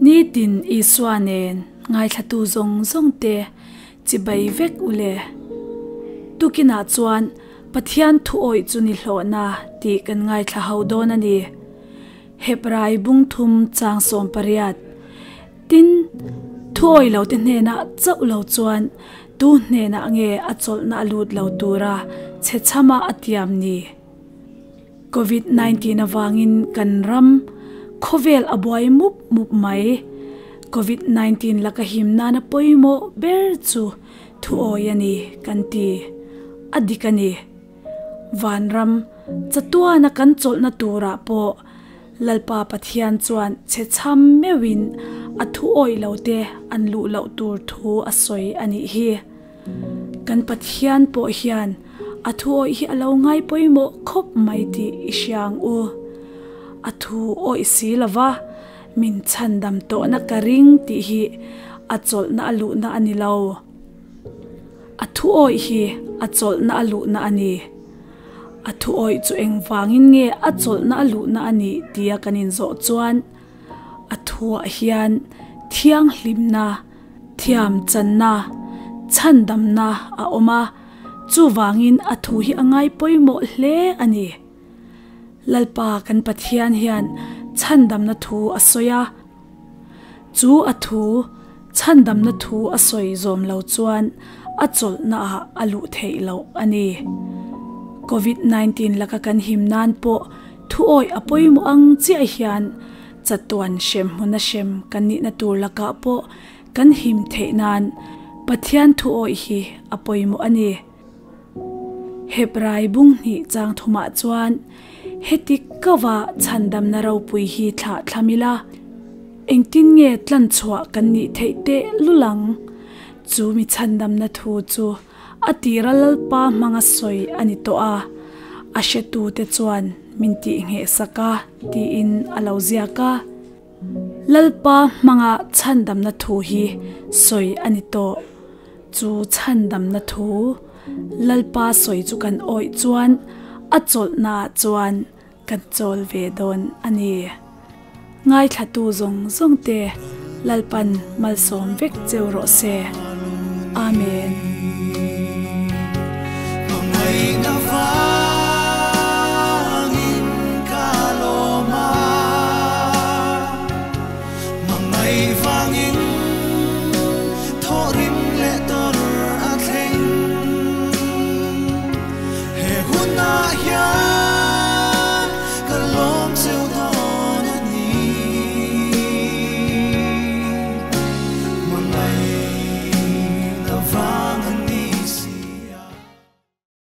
Nitin Isua nen ngaithlatu zawng zawng te chibai vek ule. Tukinah chuan Pathian thu awih chu ni hlawhna tih kan ngaithla ho dawn a ni. Hebrai bung thum chang 18. Tin, thu awih lo te hnenah chauh lo chuan tu hnenah nge a chawlhna a lut lo tura chhe chhama a tiam ni? Covid 19 avangin kan ram khawvel a buai mup mup mai. Covid 19 laka him nana pawimawh ber chu thu awih a ni kan ti. A dik a ni. Vanram chatuana kan chawlhna turah pawh Lalpa Pathian chuan chhe chham meuhin a thu awih lo te an luh loh tur thu a sawi a nih hi. Kan Pathian pawh hian a thu awih hi a lo ngai pawimawh khawp mai tih i hria ang u. A thu awih si lova min chhandam tawhna ka ring tih hi a chawlhna a luhna a ni lo. A thu awih hi a chawlhna a luhna a ni. A thu awih chu engvangin nge a chawlhna a luhna a nih tia kan inzawh chuan a thuah hian thianghlimna, thiam channa, chhandamna a awm a, chuvangin a thu hi a ngai pawimawh hle a ni. Lalpa kan Pathian hian chhandamna thu a sawi a, chu a thu chhandamna thu a sawi zawm lo chuan a chawlhna ah a luh theih loh a ni. Covid 19 laka kan him nan pawh thu awih a pawimawh ang chiah hian chatuan hrem hmuna hrem kan nihna tur lakah pawh kan him theih nan Pathian thu awih hi a pawimawh a ni. Hebrai bung hnih chang thumah chuan heti kava chhandamna ropui hi thlah thlam ila, engtin nge tlan chhuah kan nih theih teh lul ang? Chu mi chhandamna thu chu a tira Lalpa hmanga sawi a ni tawh a, a hretute chuan min tih ngheh sak a tiin a lo ziak a. Lalpa hmanga chhandamna thu hi sawi a ni tawh. Chu chhandamna thu Lalpa sawi chu kan awih chuan a chawlhnaah chuan kan chawl ve dawn a ni. Ngaithlatu zawng zawng te Lalpan malsawm vek cheu rawh se. Amen.